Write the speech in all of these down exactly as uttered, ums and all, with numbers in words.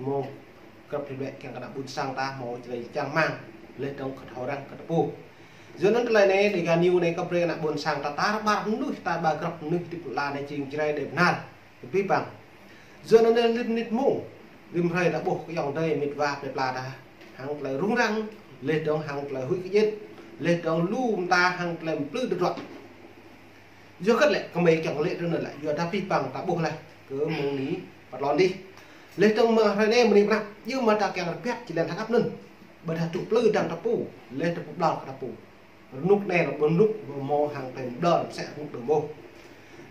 mơ̆ng grăp hlĭ lĕ kiăng kơ ană ƀôn sang ta hmâo Jrai čang rơmang, laih dơ̆ng kơ thâo răng kơ tơpŭ. Yua anŭn tơlơi anai, Dega News anai kơ brơi kơ ană ƀôn sang ta tar ƀar mơnuih, tar ƀar grăp mơnuih ti pơla anai jing Jrai đe bơnar. Kơ pih pang. Yua anŭn anai lĭt mơnit mông, rĭm hrơi ta ƀuh kơ ayŏng adơi mĕt wa plơi pla ta hăng tơlơi rŭng răng, laih dơ̆ng hăng tơlơi huĭ kơjĭt, laih dơ̆ng lu mơta hăng tơlơi mơplư tơdruă. Yua hơget lĕ, kơmơi kiăng lĕ tui anŭn lĕ, yua dah pih pang ta ƀuh laih kơ mơ̆ng anai pơtlon dih. Laih dơ̆ng mơ̆ng hrơi anai mơ̆ng anai pơnăp, yua mơ̆ ta kiăng rơpiăt či lĕ thâo khăp anŭn. Ƀôdah tŭ plư dơ̆ng tơpŭ, laih tơpŭ ƀlŏr kơ tơpŭ. Rơnŭk anai rơnŭk mơ̆ng hăng tơlơi mơdơr mơsĕ rơnŭk đơ̆ng mơ̆.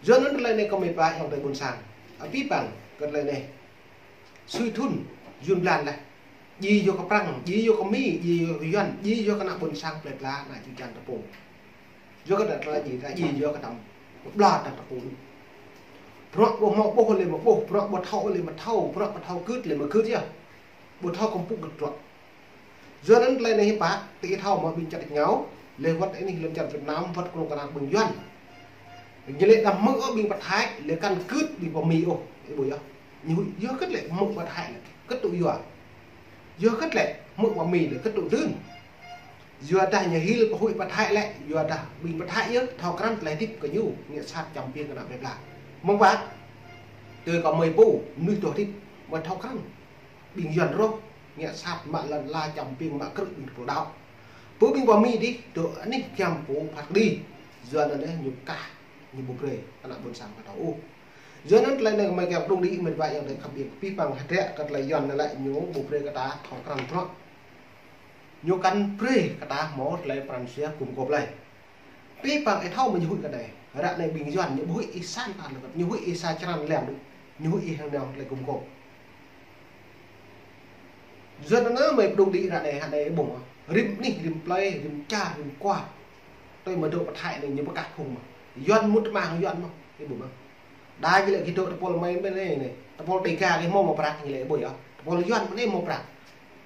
Yua anŭn tơlơi anai kơmơi pơhiăp ayŏng adơi ƀôn sang. Ơ pih pang kơ tơlơi anai. Sui thŭn, yŭn blan laih. Djai yua kơ Prăng, djai yua kơ Mi, djai yua kơ Yuan, djai yua kơ ană ƀôn sang plơi pla, ană čư̆ čan tơpŭ. Yua kơ tơlơi djai, tơlơi djai yua kơ tơlơi ƀlŏr dơ̆ng tơpŭ. Bruă ƀu hmâo ƀuh lĕ mơ̆ ƀuh, bruă ƀu thâo lĕ mơ̆ thâo, bruă ƀu thâo gưt lĕ mơ̆ gưt yơh. Ƀu thâo kơmpŭk gưt tơdruă. Yua anŭn tơlơi anai hiư̆m pă, tơ ih thâo mơ̆ ƀing čar tač rơngiao, laih wơ̆t anih lŏn čar Việt Nam, wơ̆t kơnung kơna ƀing Yuan. Ñu lĕ đăm hmư̆ ôh ƀing pơthai, lĕ kăn gưt ƀing pơ Mi ôh, ih ƀuh yơh. Ñu huĭ, yua hơget lĕ hmư̆ pơthai lĕ gưt tŭ yua. Yua hơget lĕ hmư̆ pơ Mi lĕ gưt tŭ dưn. Yua dah ñu hil pơhuĭ pơthai lĕ, yua dah ƀing pơthai yơh thâo krăn tơlơi hơdip kơ ñu, ngă sat čăm piêng kơ ană plơi pla. Mơ̆ng pă, tui kơmơi pô, mơnuih dŏ hơdip, mơ̆ thâo krăn. Ƀing Yuan rŏh, ngă sat mă lŏn ala čăm piêng mă krư̆ ƀing tơpul đaŏ. Pơ ƀing pơ Mi dih, dŏ anih giăm pô phat kơđi. Yua anŭn anai ñu kah, ñu ƀu brơi ană ƀôn sang ta thâo ôh. Yua anŭn tơlơi anai kơmơi kiăng pơdŏng đĭ mĕt wa ayŏng adơi khăp ƀing pih pang hơdră kơ tơlơi Yuan anai lĕ ñu ƀu brơi kơ ta thâo krăn tơdruă. Ñu kăn brơi kơ ta hmâo tơlơi pran jua gum gôp lơi. Pih pang ih thâo mơ̆ ñu huĭ kơ anai. Ră anai ƀing Yuan ñu ƀu huĭ ih san tan lĕ, ñu huĭ ih sa črăn lem đôč. Ñu huĭ ih hăng nao tơlơi gum gôp. Yua anŭn anai mơi pơdŏng đĭ ră anai, ră anai ƀuh mơ̆. Rĭm anih, rĭm plơi, rĭm čar, rĭm kwar. Tui mơ̆ dŏ pơthai anai ñu pơkah phung mơ̆. Yuan mŭt tơma hăng Yuan mơ̆. Ih ƀuh mơ̆. Đa ñu lĕ gih dŏ tơpul mơi ƀơi anai anai. Tơpul Dega gih hmâo mơ̆ prăk ñu lĕ ih ƀuh yơh. Tơpul Yuan ƀơi anai hmâo prăk.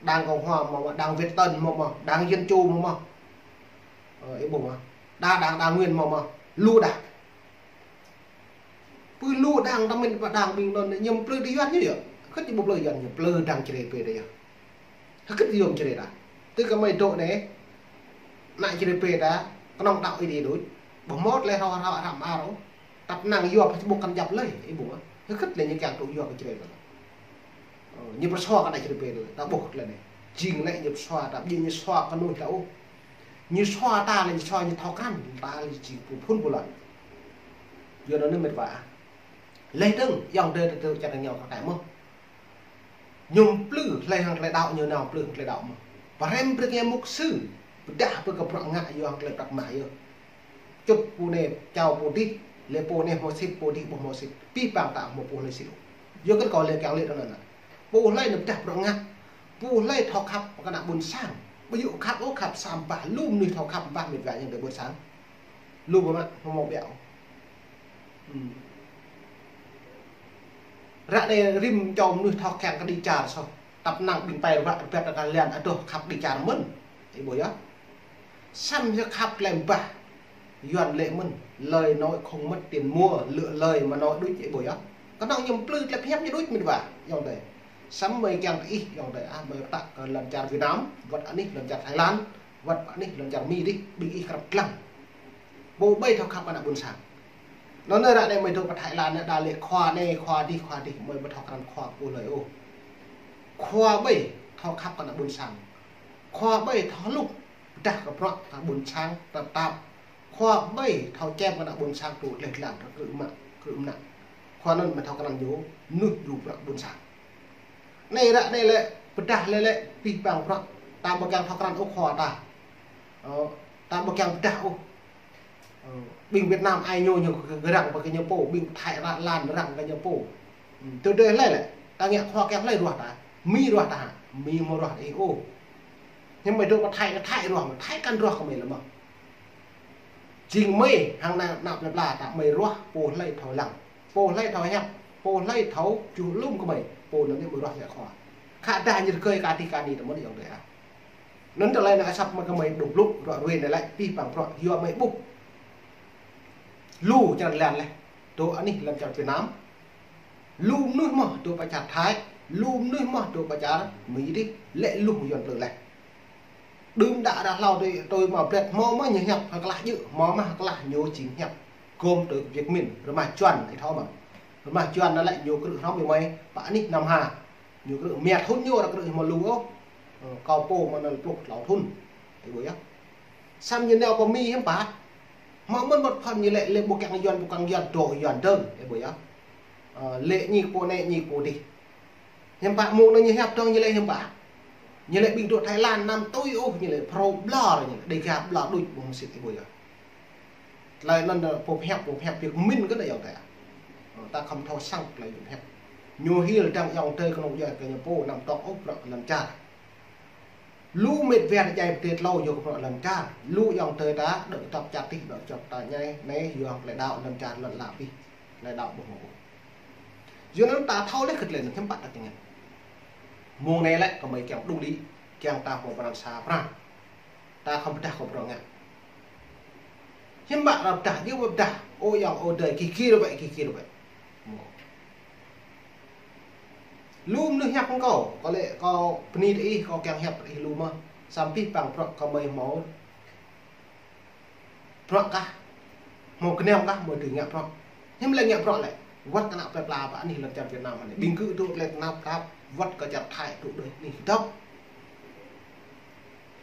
Đảng Cộng hòa hmâo mơ̆, Đảng Việt Tân hmâo mơ̆, Đảng Dân Chủ hmâo mơ̆. Ơ, ih ƀuh mơ̆. Đa đảng, đa nguyên hmâo mơ̆. Lu đảng. Pơ lu đảng ta mĭn pơ đảng ƀing anŭn ñu plư tơ Yuan ñu yơh. Hơget ñu ƀu plư Yuan ñu, plư đảng Jrai pê ta yơh. Hơget yom Jrai ta. Tơ kơmơi dŏ anai, ană Jrai pê ta, kơnơ̆ng đaŏ Ơi Adai đôč. Ƀu hmâo tơlơi hrŏ hrŏ hrăm ar ôh. Tăp năng yua Facebook kăn djăp lơi, ih ƀuh mơ̆. Hơget lĕ ñu kiăng tŭ yua kơ Jrai ta. Ơ, ñu pơsua kơ ană Jrai pê ta, ta ƀuh tơlơi anai. Jing lĕ ñu pơsua ta, ƀing ñu sua kơ mơnuih ta ôh. Ñu sua ta lĕ ñu sua ñu thâo krăn, ta lĕ jing pô phŭn pô lŏn. Yua anŭn anai mĕt wa. Laih dơ̆ng, ayŏng adơi ta dŏ čar rơngiao kơ ta mơ̆. Ñu plư, hlơi hăng tơlơi đaŏ ñu nao plư hăng tơlơi đaŏ mơ̆. Pơhrăm brơi kơ ñu mục sư, pơdah brơi kơ bruă ngă yua hăng tơlơi prăk mah yơh. Čŭt pô anai, čao pô dih, lĕ pô anai hmâo sĭt, pô dih ƀu hmâo sĭt. Pih pang ta hmâo pô hlơi sĭt. Yua kơ kâo lĕ kiăng lĕ tui anŭn anai. Pô hlơi ñu pơdah bruă ngă. Pô hlơi thâo khăp kơ ană ƀôn sang. Ƀu djơ̆ khăp ôh, khăp sa ƀah, lu mơnuih thâo khăp ƀah mĕt wa ayŏng adơi ƀôn sang. Lu ƀu mă, hmâo mơ̆ ƀiă ôh. Hm. Ră anai rĭm čô mơnuih thâo kiăng kơđi čar soh. Tăp năng ƀing pơrai rơbat rơbat ta lăng adoh khăp kơđi čar mơ̆n. Ih ƀuh yơh. Samơ̆ yơh khăp tơlơi ƀah. Yuan lĕ mơ̆n. Lời nói không mất tiền mua, lựa lời mà nói đôč, ih ƀuh yơh. Kơnơ̆ng ñu plư tơlơi pơhiăp ñu đôč mĕt wa, ayŏng adơi. Samơ̆ mơi kiăng kơ ih, ayŏng adơi, ah, mơi pơtă kơ lŏn čar Việt Nam, wơ̆t anih lŏn čar Thái Lan. Wơ̆t pơ anih lŏn čar Mi dih, ƀing ih krăp lăng. Pô ƀai thâo khăp ană ƀôn sang. Anŭn anai ră anai mơi dŏ pơ Thái Lan anai, đa lĕ khua anai, khua dih, khua dih, mơi ƀu thâo krăn khua pô hlơi ôh. Khua ƀai thâo khăp ană ƀôn sang. Khua ƀai thâo hluh, pơdah kơ bruă kơ ƀôn sang, tơtap. Khua ƀai thâo čem kơ ană ƀôn sang tŭ leh lăng, krư̆ mă, krư̆ mơnă. Khua anŭn mơi thâo krăn ñu, mơnuih djru bruă ƀôn sang. Anai ră anai lĕ, pơdah lĕ lĕ, pih pang bruă, ta ƀu kiăng thâo krăn ôh khua ta. Ơ, ta ƀu kiăng pơdah ôh. Ơ, ƀing Việt Nam ai ñu ñu gơ̆ răng pơ kơ ñu pô, ƀing Thái răng lan răng kơ ñu pô. Hm, tơdơi hlơi lĕ, ta ngă khua kiăng hlơi ruah ta, Mi ruah ta, Mi hmâo ruah ih ôh. Hiư̆m mơi dŏ pơ Thái, Thái ruah, Thái kăn ruah kơ mơi lĕ mơ̆. Jing mơi, hăng ană, ană plơi pla ta mơi ruah, pô hlơi thâo lăng. Pô hlơi thâo hiăp, pô hlơi thâo čuh lŏm kơ mơi, pô anŭn ñu mơi ruah ngă khua. Khă dah ñu rơgơi kơ adih kơ anih ta mơ̆n ayŏng adơi ah. Anŭn tơlơi anai asăp mă kơmơi dŏ blŭ, ră ruai anai lĕ, pih pang bruă, yua mơi ƀuh. Lu čar lăn laih, dŏ anih lăm čar Việt Nam. Lu mơnuih mơ̆, dŏ pơ čar Thái. Lu mơnuih mơ̆ dŏ pơ čar Mi dih, lĕ lu Yuan plư laih. Đưm đă ră hlâo tui, tui mă bret hmâo mơ̆ ñu hiăp hơklah jư̆, hmâo mơ̆ hơklah ñu jing hiăp. Gôm tui Việt Minh, rơmah Yuan, ih thâo mơ̆. Rơmah Yuan anŭn lĕ ñu krư̆ hrŏm ƀing mơi, pă anih năm ha. Ñu krư̆ mia thŭn ñu, ră krư̆ hmâo lu ôh. Ơ, kâo pô mơ̆ anŭn pluh klâo thŭn. Ih ƀuh yơh. Samơ̆ ñu nao pơ Mi hiư̆m pă. Hmâo mơ̆n một phần ñu lĕ, lĕ ƀu kiăng Yuan, ƀu kiăng Yuan, dŏ Yuan dơ̆ng, ih ƀuh yơh. Ơ, lĕ ñik pô anai, ñik pô dih. Hiư̆m pă mơ̆ng anŭn ñu hiăp dơ̆ng ñu lĕ hiư̆m pă. Ñu lĕ ƀing dŏ Thái Lan năm tui ôh, ñu lĕ phrâo ƀlŏr, ñu lĕ Đêga ƀlŏr đôč ƀu sĭt, ih ƀuh yơh. Tơlơi anŭn pô hiăp, pô hiăp Việt Minh kơ anai yơh ta. Ơ, ta khŏm thâo săng tơlơi ñu hiăp. Ñu hil dăng ayŏng adơi kơnuk kơna kơ ñu pô năm tŏk ôh bruă lŏn čar. Lu mĕt wa djai pơdai tlâo yua kơ bruă lŏn čar. Lu ayŏng adơi ta, dŏ tŏp čar tih, dŏ čar ta ñai, anai yua tơlơi đaŏ lŏn čar lŏn lă pih. Tơlơi đaŏ ƀu hmâo ôh. Yua anŭn ta thâo laih kơ tơlơi anŭn hiư̆m pă ta kiăng ngă. Mơ̆ng anai lĕ kơ mơi kiăng đung đĭ, kiăng ta hmâo pran sa pran. Ta khŏm pơdah kơ bruă ngă. Hiư̆m pă ta pơdah, yua pơdah, ơ ayŏng ơ adơi, gir gir wơ̆t, gir gir wơ̆t. Lu mơnuih hiăp hăng kâo, kâo lĕ kâo bơni tơ ih, kâo kiăng hiăp tơ ih lu mơ̆. Samơ̆ pih păng bruă kơ mơi hmâo. Bruă kah, hmâo gơnam kah, mơi dưi ngă bruă. Hiư̆m lĕ ngă bruă lĕ. Wơ̆t kơ ană plơi pla pơ anih lŏn čar Việt Nam anai. Ƀing gơ̆ dŏ tơlơi tơnap tap, wơ̆t kơ čar Thái dŏ đôč anih dŏ.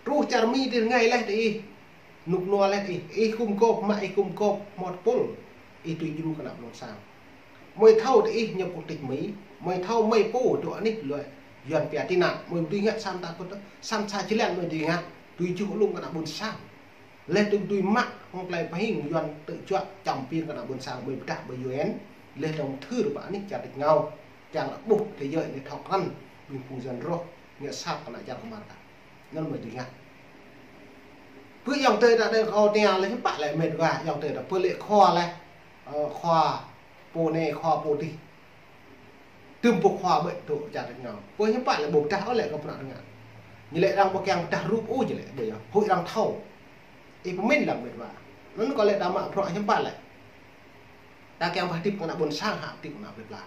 Truh čar Mi tơ rơngai laih tơ ih. Nuk nua laih ih, ih gum gôp, mă ih gum gôp, hmâo tơpul. Ih tui djru kơ ană ƀôn sang. Mơi thâo tơ ih ñu quốc tịch Mi, mơi thâo mơi pô dŏ anih lŏn Yuan pia tị nạn, mơi dưi ngă săn ta kơ tơ, săn sa jơlan mơi dưi ngă, tui juh lŏm kơ ană ƀôn sang. Laih dơ̆ng dưi mă hăng tơlơi pơhing Yuan tơjuă čăm piêng kơ ană ƀôn sang mơi pơdah ƀơi U N, laih dơ̆ng thâo rơpa anih čar tih ngao, kiăng lă ƀuh thế giới anai thâo krăn, ƀing phung Yuan rŏh, ngă sat kơ ană čar kơmar ta. Anŭn mơi dưi ngă. Pơ ayŏng adơi ta đơi kâo tơña lĕ hiư̆m pă lĕ mĕt wa, ayŏng adơi ta pơ lĕ khua lĕ, ơ, khua pô anai khua pô dih. Tơm pô khua ƀơi dŏ čar tih ngao. Pơ hiư̆m pă lĕ ƀu pơdah ôh lĕ kơ pơnă tơngan. Ñu lĕ arăng ƀu kiăng pơdah rup ôh ñu lĕ ƀơi yơh. Huĭ arăng thâo. Ih pơmĭn lăng mĕt wa. Anŭn kâo lĕ ta mă bruă hiư̆m pă lĕ. Ta kiăng pơhơdip kơ ană ƀôn sang hă, hơdip kơ ană plơi pla.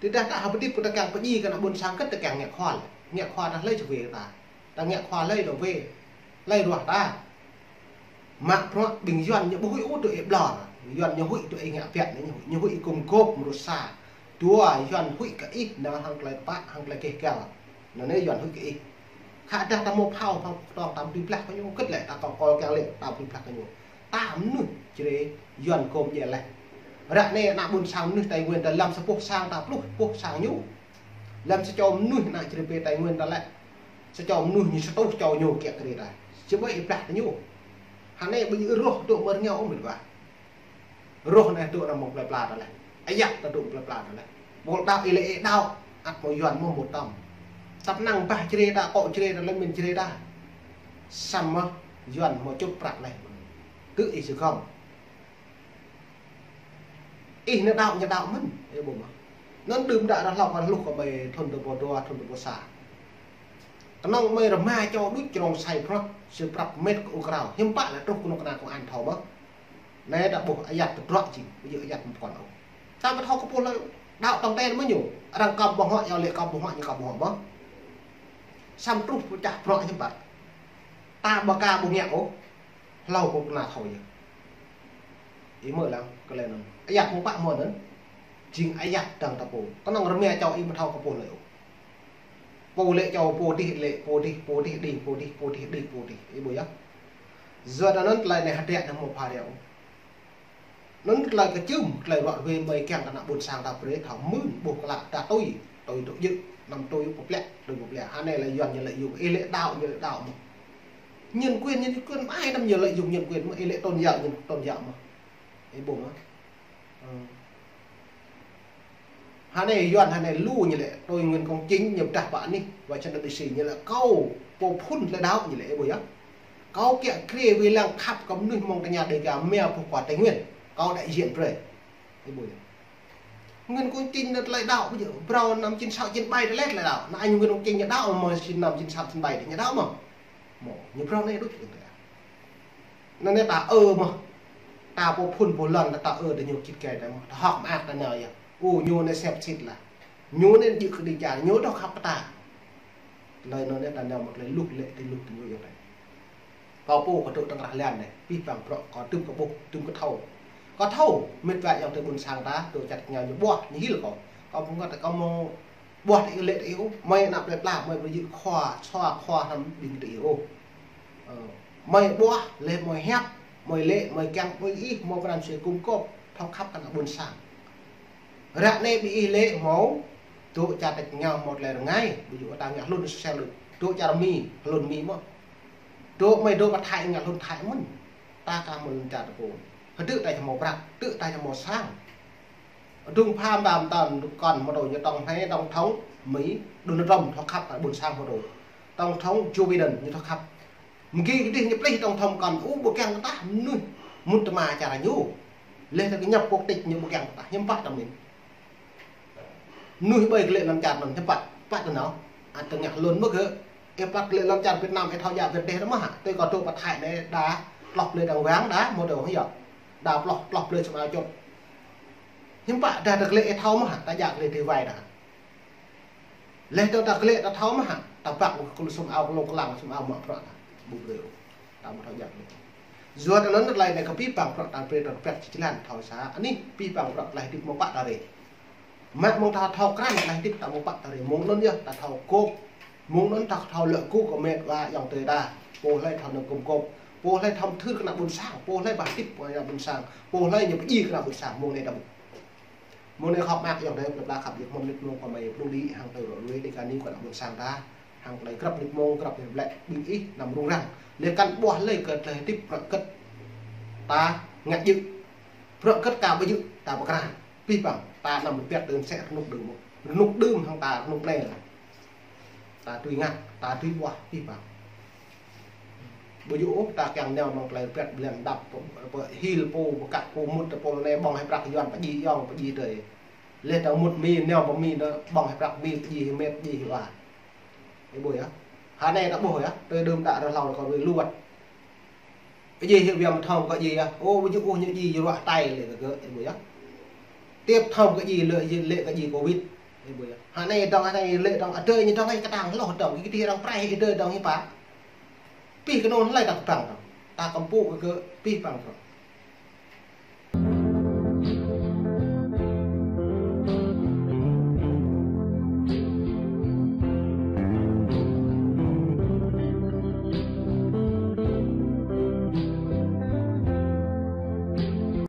Tơdah ta hơdip kơ ta kiăng pơdjai kơ ană ƀôn sang kơ̆t ta kiăng ngă khua lĕ. Ngă khua ta hlơi či wai ta. Ta ngă khua hlơi dŏ wai. Hlơi ruah ta. Mă bruă ƀing Yuan ñu ƀu huĭ ôh dŏ ih ƀlŏr. Yuan ñu huĭ dŏ ih ngă biă anai ñu huĭ. Ñu huĭ gum gôp mơnuih sa. Dua Yuan huĭ kơ ih nao hăng tơlơi tơpă hăng tơlơi keh gal. Anai Yuan huĭ kơ ih. Khă dah ta hmâo phao, phao tong tam tui blah kơ ñu kơ̆t lĕ ta kâo kol kiăng lĕ tam tui blah kơ ñu. Ta mơnuih Jrai Yuan gom djai laih. Ră anai ană ƀôn sang mơnuih Tây Nguyên ta lăm sa boh sang ta pluh boh sang ñu. Lăm sa čô mơnuih ană Jrai pơ Tây Nguyên ta lĕ. Sa čô mơnuih ñu sa tuh čô ñu kiăng kơ rai ta. Či ƀơi ih blah ta ñu. Hơnai ƀing ih rŏh dŏ mơ̆ rơngiao ôh mĕt wa. Rŏh anai dŏ arăng mơ̆ng plơi pla ta laih. Ayăt ta dŏ plơi pla ta laih. Ƀôl đaŏ ih lĕ ih đaŏ. Ăt mơ̆ Yuan mơ̆ mơtam. Tăp năng bah Jrai ta kŏ Jrai ta lĕ mĭn Jrai ta. Samơ̆ Yuan mơ̆ čŭt prăk laih. Tơ ih či gơ̆ng. Ih nao đaŏ ñu đaŏ mơ̆n, ih ƀuh mơ̆. Anŭn đưm đă ră hlâo kơ hluh kơ mơi thŭn dua rơbâo dua, thŭn dua rơbâo sa. Kơnơ̆ng mơi rơma čô đôč črông sai prăk, či prăp mĕt kơ ur krao. Hiư̆m pă lĕ truh kơnuk kơna công an thâo mơ̆. Anai ta ƀuh ayăt tơdruă jing, ƀu djơ̆ ayăt mơ̆n pơkŏn ôh. Ta ƀu thâo kơ pô hlơi, đaŏ tong ten mơ̆ ñu. Arăng kăm ƀơ̆ng huă, yua lĕ kăm ƀơ̆ng huă, ñu kăm ƀơ̆ng huă mơ̆. Samơ̆ truh pơčah prăk hiư̆m pă. Ta ƀu ka ƀu ngă ôh. Hlâo kơ kơna thâo yơh. Ih mơ̆ lăng, kơ lĕ anŭn. Ayăt mơ̆ pă mơ̆ anŭn. Jing ayăt dăng ta pô. Kơnơ̆ng rơma čô ih ƀu thâo kơ pô hlơi ôh. Pô lĕ čô pô dih lĕ, pô dih, pô dih đing, pô dih, pô dih đing, pô dih. Ih ƀuh yơh. Yua anŭn tơlơi anai hơdră anai hmâo pha reo. Anŭn tơlơi kơčŭm, tơlơi ruă wai mơi kiăng kơ ană ƀôn sang ta brơi thâo mơ̆n ƀuh klă ta tui, tui dŏ djơ̆, năm tui pơplĕ, tui pơplĕ. Hơnai lĕ Yuan ñu lĕ yua, ih lĕ đaŏ, ñu lĕ đaŏ mơ̆. Nhân quyền, nhân quyền, ai năm ñu lĕ yua nhân quyền mơ̆, ih lĕ tôn giáo, ñu tôn giáo mơ̆. Ih ƀuh mơ̆. Ơ. Hơnai Yuan hơnai lu ñu lĕ, tôi Nguyễn Công Chính ñu pơdah pơ anih, Washington D C ñu lĕ kâo, pô phŭn tơlơi đaŏ ñu lĕ, ih ƀuh yơh. Kâo kiăng kri wai lăng khăp kơ mơnuih mơ̆ng tơña Đêga mia pơh kơ Tây Nguyên. Kâo đại diện brơi. Ih ƀuh yơh. Nguyễn Công Chính anŭn tơlơi đaŏ, ƀu djơ̆, phrâo năm chín sáu chín bảy tơlơi, tơlơi đaŏ. Anŭn anh Nguyễn Công Chính ñu đaŏ mơ̆ sinh năm chín sáu chín bảy ñu đaŏ mơ̆. Mơ̆, ñu phrâo anai đôč. Anŭn anai ta ơ mơ̆. Ta pô phŭn pô lŏn ta ơ tơ ñu kĭt gai ta mơ̆. Ta hơ̆k mơak ta nao yơh. Ô, ñu anai sep sit lah. Ñu anai djơ̆ kơ đi čar, ñu dŏ khăp kơ ta. Tơlơi anŭn anai ta nao mơ̆ tơlơi luh lĕ tui luh tui ñu yơh anai. Kâo pô kâo dŏ tơ̆ng rah lăn anai, pih pang prŏ kâo tŭm kâo ƀuh, tŭm kâo thâo. Kâo thâo, mĕt wa ayŏng adơi ƀôn sang ta, dŏ čar tơña ñu ƀuah, ñu hil kâo. Kâo pơngăt kâo mơ̆ ƀuah tơ ih lĕ tơ ih ôh, mơi ană plơi pla, mơi ƀu djơ̆ khua, sua khua hrăm ƀing tơ ih ôh. Ơ, mơi ƀuah, lĕ mơi hiăp, mơi lĕ, mơi kiăng, mơi ih, mơi pran sui kŭm kôp, thâo khăp kơ ană ƀôn sang. Ră anai ƀing ih lĕ hmâo, dŏ čar tơña hmâo tơlơi rơngai, ƀu djơ̆ ta ngă hlŭn sel đôč, dŏ čar Mi, hlŭn Mi mơ̆n. Dŏ mơi dŏ pơ Thái ngă hlŭn Thái mơ̆n. Ta ka hmâo hlŭn čar tơpô. Hơdơ̆ ta či hmâo prăk, hơdơ̆ ta či hmâo sang. Dŭng pham đam tan kăn hmâo dŏ ñu tổng thống, tổng thống Mi, Donald Trump thâo khăp kơ ƀôn sang hmâo dŏ. Tổng thống Joe Biden ñu thâo khăp. Mơ̆ng gih kơ dih ñu plih tổng thống kăn, ơ, ƀu kiăng kơ tah mơnuih mŭt tơma čar ñu. Leh ta kơ nhập quốc tịch ñu ƀu kiăng kơ tah, hiư̆m pă ta mĭn. Mơnuih ƀơi kơ lĕ lăm čar anŭn hiư̆m pă, pă tơ nao. Ăt tơ ngă hlŭn mơ̆ gơ̆. Ih pă kơ lĕ lăm čar Việt Nam ih thâo djă Việt Nam mơ̆ hă. Tui kâo dŏ pơ Thái anai đa tloh blơi đang wang đa mơ̆ dŏ hă yơh. Đa tloh, tloh blơi sum ao čŏt. Hiư̆m pă đa tơ kơ lĕ ih thâo mơ̆ hă, ta djă kơ lĕ tui wai đa. Leh dơ̆ng ta kơ lĕ ta thâo mơ̆ hă, ta băk kơ lu sum ao kơ lu klang sum ao mă prăk ta. Ƀu brơi ôh. Ta mơ̆ thâo djă kơ lĕ. Yua tơ anŭn tơlơi anai kơ pih pang prăk ta brơi ta pĕk či jơlan thâo sa. Anih pih pang prăk tơlơi hơdip mơ̆ pă ta rê. Mă mơ̆ng ta thâo krăn tơlơi hơdip ta mơ̆ pă ta rê. Mơ̆ng anŭn yơh ta thâo kôp. Mơ̆ng anŭn ta thâo lĕ kơ mĕt wa ayŏng adơi ta. Pô hlơi thâo nao kŭm kôp. Pô hlơi thâo thưr kơ ană ƀôn sang. Pô hlơi ƀă hơdip kơ ană ƀôn sang. Pô hlơi ñu pơjing kơ ană ƀôn sang. Mơ̆ng anai ta ƀuh. Mơ̆ng anai khŏm mơak ayŏng adơi plơi pla khăp djơ̆ mơ̆n mơnit mơ̆ng kơ mơi pơđu đĭ hăng tơlơi ră ruai đĭ kơ anai kơ ană ƀôn sang ta. Hăng tơlơi grăp mơnit mơ̆ng grăp mơnit blĕ ƀing ih anăm rŭng răng. Lĕ kăn ƀuah lơi kơ tơlơi hơdip prăk kơt ta ngă djơ̆. Prăk kơt ka ƀu djơ̆ ta pơkra. Pih pang ta anăm rơpiăt đơ̆ng sĕ rơnŭk đơ̆ng mơ̆. Rơnŭk đơ̆ng hăng ta rơnŭk anai lĕ. Ta tui ngă, ta tui ƀuah pih pang. Ƀu djơ̆ ôh ta kiăng nao mơ̆ng tơlơi rơpiăt ƀlĕn đăp, pơ, pơ hil pô, pơkă pô mŭt tơ pô anai ƀơ̆ng hĭ prăk Yuan pơjing ayŏng pơjing adơi. Leh ta mŭt Mi nao pơ Mi anŭn ƀơ̆ng hĭ prăk Mi pơjing hĭ mĕt pơjing hĭ wa. Ih ƀuh yơh. Hă anai ta ƀuh yơh, tơdơi đưm đă rơhlâo kơ rui luăt. Pơjing hĭ wa mơ̆ thâo kơ jing yơh. Ô, ƀu djơ̆ ôh ñu jing yơh ruă tai lĕ kơ gơ̆, ih ƀuh yơh. Tiap thâo kơ jing lĕ, lĕ kơ jing Covid. Ih ƀuh yơh. Hă anai dơ̆ng, hă anai lĕ dơ̆ng, adơi ñu dơ̆ng ai kơtang hloh dơ̆ng, kơ kơdih dơ̆ng prăk adơi dơ̆ng hiư̆m pă. Pih kơ anŭn hlơi ta kơtang dơ̆ng. Ta kơmpŭ kơ gơ̆ pih pang dơ̆ng.